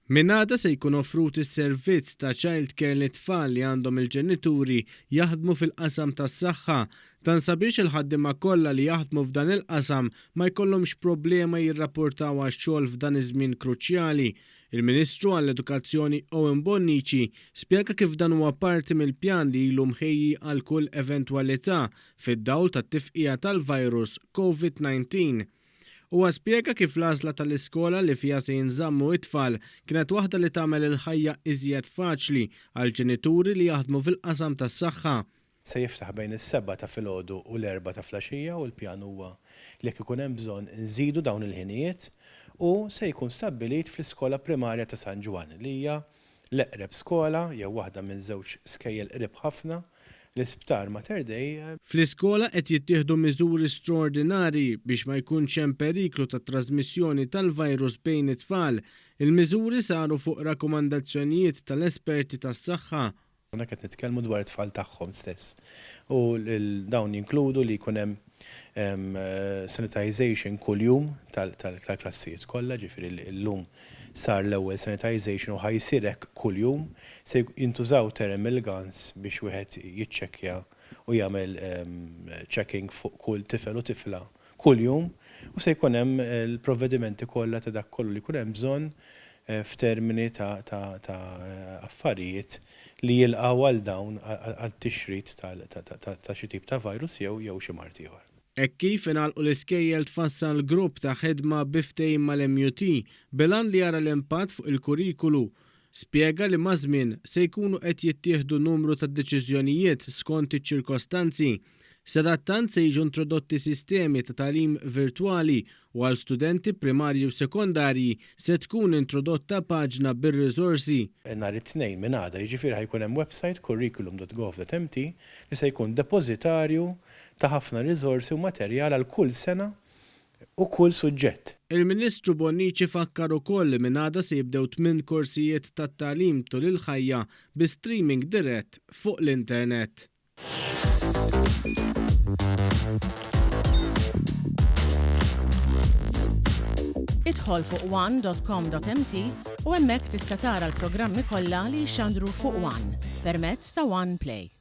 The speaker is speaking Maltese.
Minn għada se jkun offrut is-servizz ta' child care lit-tfal li għandhom il-ġenituri jaħdmu fil-qasam tas-saħħa. Dan sabiex il-ħaddiema kollha li jaħdmu f'dan il-qasam ma jkollhomx problema jirrapportaw għax-xogħol f'dan iż-żmien kruċjali. Il-Ministru għall-Edukazzjoni Owen Bonnici spjega kif dan huwa parti mill-pjan li ilu mħejji għal kull eventwalità fid-dawl tat-tifqigħa tal-virus Covid-19. Huwa spjega kif l-għażla tal-iskola li fiha se jinżammu t-tfal kienet waħda li tagħmel il-ħajja iżjed faċli għall-ġenituri li jaħdmu fil-qasam tas-saħħa. Se jiftaħ bejn is-sebgħa ta' filgħodu u l-erbgħa ta' flaxija u l-pjan huwa li jekk ikun hemm bżonn inżidu dawn il-ħinijiet u se jkun stabbilit fl-iskola primarja ta' San Ġwann li hija l-eqreb skola jew waħda minn żewġ skejjel qrib ħafna l-Isptar Mater Dei. Fl-iskola qed jittieħdu miżuri straordinarji biex ma jkunx hemm periklu ta' trażmissjoni tal-virus bejn it-tfal. Il-miżuri saru fuq rakkomandazzjonijiet tal-esperti tas-saħħa. Hawnhekk qed nitkellmu dwar it-tfal tagħhom stess u dawn jinkludu li jkun hemm sanitization kuljum tal-klassijiet kollha, ġifieri llum sar l-ewwel sanitization u ħa jsir hekk kuljum. Se jintużaw thermal guns biex wieħed jiċċekkja u jagħmel checking fuq kull tifel u tifla kuljum u se jkun hemm il-provvedimenti kollha ta' dak kollu li jkun hemm bżonn f'termini ta' affarijiet li jilqgħu għal dawn għat-tixrid ta' xi tip ta' virus jew jew xi mard ieħor. Hekk kif ingħalqu l-iskejjel tfassal grupp ta' ħidma bi ftehim mal-MUT bil-għan li jara l-impatt fuq il-kurrikulu. Spjega li maż-żmien se jkunu qed jittieħdu numru ta' deċiżjonijiet skont iċ-ċirkostanzi. Sadattant se jiġu introdotti sistemi ta' tagħlim virtwali u għal studenti primarji u sekondarji se tkun introdotta paġna bir-riżorsi. Nhar it-Tnejn, minn għada, jiġifieri ħa jkun hemm website curriculum.gov.mt li se jkun depożitarju ta' ħafna riżorsi u materjal għal kull sena u kull suġġett. Il-Ministru Bonnici fakkar ukoll li minn għada se jibdew tminn korsijiet tat-tagħlim tul il-ħajja bi streaming dirett fuq l-internet. Idħol fuq one.com.mt u hemmhekk tista' tara l-programmi kollha li jixxandru fuq One permezz ta' One Play.